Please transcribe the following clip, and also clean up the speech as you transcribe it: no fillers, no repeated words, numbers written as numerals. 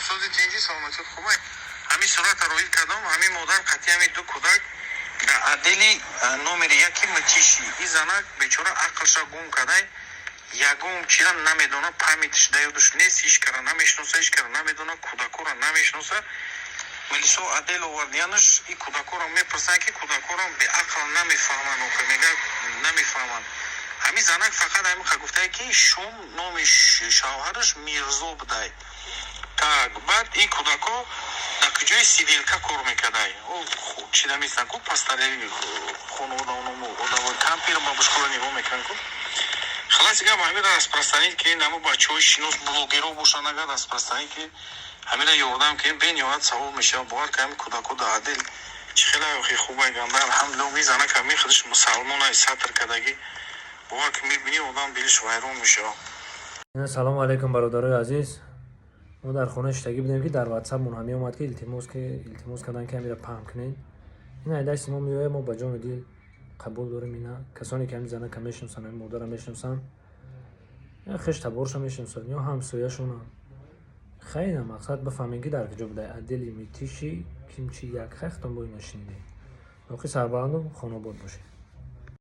Сози, тинҷи, саломатият хубай. Ҳамин сурата роҳӣ кардам. Ҳамин модар қатъи ҳамин ду кӯдак дар отдели номери яки Мытищи. И занак бечора ақлша гум кардай, ягон чира намедона, память ш да ёдаш нест, ҳеч кара намешиноса, ҳеч кара намедона, кӯдакора намешиноса. Милисо отдел овардиянаш, и кӯдакоро мепурсанд, ки кӯдакоро беақл намефаҳманд. Охир мега, намефаҳманд. Ҳамин занак фақат ҳамин гуфтае, ки шум номи шавҳараш Мирзо будай. Так, баъд ин кӯдако дар куҷои сиделка кор мекардай, чида мистан ку, пастари хонавода, одамо кампир, бабушка ро нигоҳ мекунанд ку. Халаси гап, ҳамира распространить ки намо бачаҳои шинос, блогеро бошанд, агар распространить ки ҳамира ёрдам ки, бениҳоят савоб мешавад. Бовар ки, ҳамин кӯдако дар отдел чӣ хеле охи хубай, ганда, алҳамдулилла. Ми занак ҳами худаш мусалмонай, сатр кардагӣ. Бовар ки, мебинӣ, одам дилиш вайрон мешавад. Салому алайкум, бародарои азиз. Мо дар хона иштагӣ будем, ки дар ватсапмон ҳамин омад, ки илтимос, ки илтимос кардан, ки ҳамира паҳн кунед. Ин ай дасти мо меояд, мо ба ҷону дил қабул дорем. Ина касоне ки ҳамин занака мешиносанд, ҳамин модарро мешиносанд, ё хеш таборша мешиносанд, ё ҳамсояшона, хайна мақсад бифаҳмем, ки дар куҷо буда. Отдели Мытищи, кимчи як. Хай, худтон бо ина шунидем. Боқӣ сарбаланду хонобод бошед.